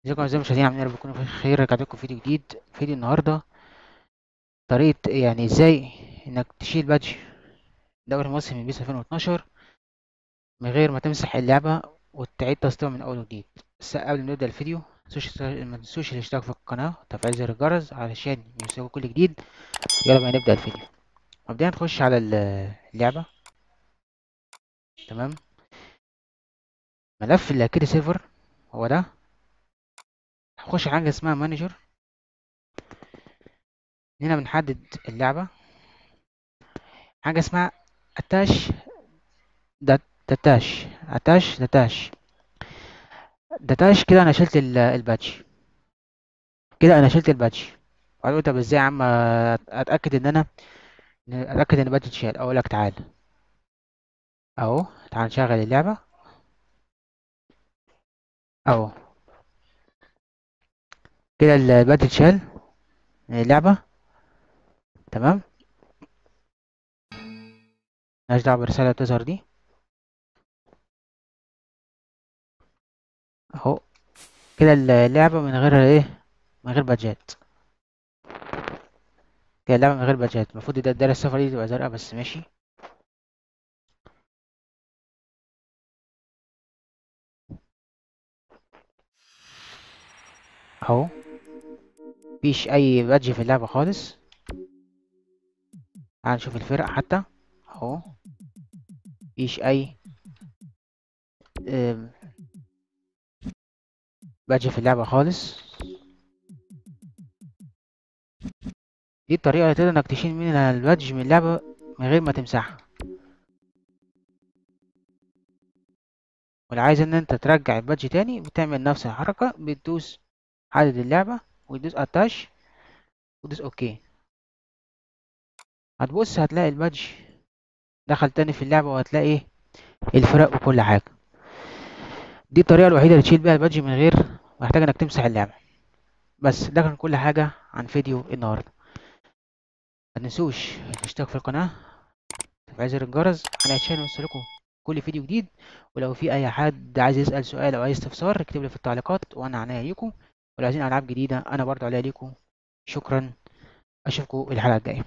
ازيكم اعزائي المشاهدين، عاملين ايه؟ رب تكونوا بخير. رجعت لكم فيديو جديد. فيديو النهارده طريقه يعني ازاي انك تشيل patch دوري مصري من PES 2012 من غير ما تمسح اللعبة وتعيد تسطيبها من اول وجديد. بس قبل ما نبدا الفيديو ما تنسوش الاشتراك في القناة وتفعيل زر الجرس علشان يوصلكم كل جديد. يلا بقى نبدا الفيديو. مبدئيا نخش على اللعبة. تمام، ملف ال Akari server هو ده. هنخش على حاجة اسمها manager. هنا بنحدد اللعبة، حاجة اسمها attach detach، attach detach detach. كده انا شلت ال patch، كده انا شلت ال patch. وبعدين طب ازاي يا عم اتاكد ان انا اتاكد ان ال patch اتشال؟ اقول لك تعال اهو، تعال نشغل اللعبة اهو. كده ال patch اتشال من اللعبة. تمام، مالناش دعوه بالرسالة اللي بتظهر دي اهو. كده اللعبة من غير ايه؟ من غير بادجات. كده اللعبة من غير بادجات. المفروض ده الدايرة الصفرا دي تبقى زرقاء، بس ماشي. اهو مفيش اي badge في اللعبة خالص. تعال نشوف الفرق حتى اهو، مفيش اي badge في اللعبة خالص. دي الطريقة اللي تقدر انك تشيل منها ال badge من اللعبة من غير ما تمسحها. ولو عايز ان انت ترجع ال badge تاني بتعمل نفس الحركة، بتدوس عدد اللعبة وتدوس attach وتدوس okay. هتبص هتلاقي ال badge دخل تاني في اللعبة، وهتلاقي الفرق وكل حاجة. دي الطريقة الوحيدة اللي تشيل بيها ال badge من غير ما تحتاج انك تمسح اللعبة. بس ده كان كل حاجة عن فيديو النهاردة. ما تنسوش الاشتراك في القناة وتفعيل زر الجرس علشان يوصلكم كل فيديو جديد. ولو في اي حد عايز يسأل سؤال او اي استفسار اكتب لي في التعليقات وانا عنيا ليكم. ولو عايزين العاب جديدة انا برضو عليها ليكم. شكرا، اشوفكم الحلقة الجاية.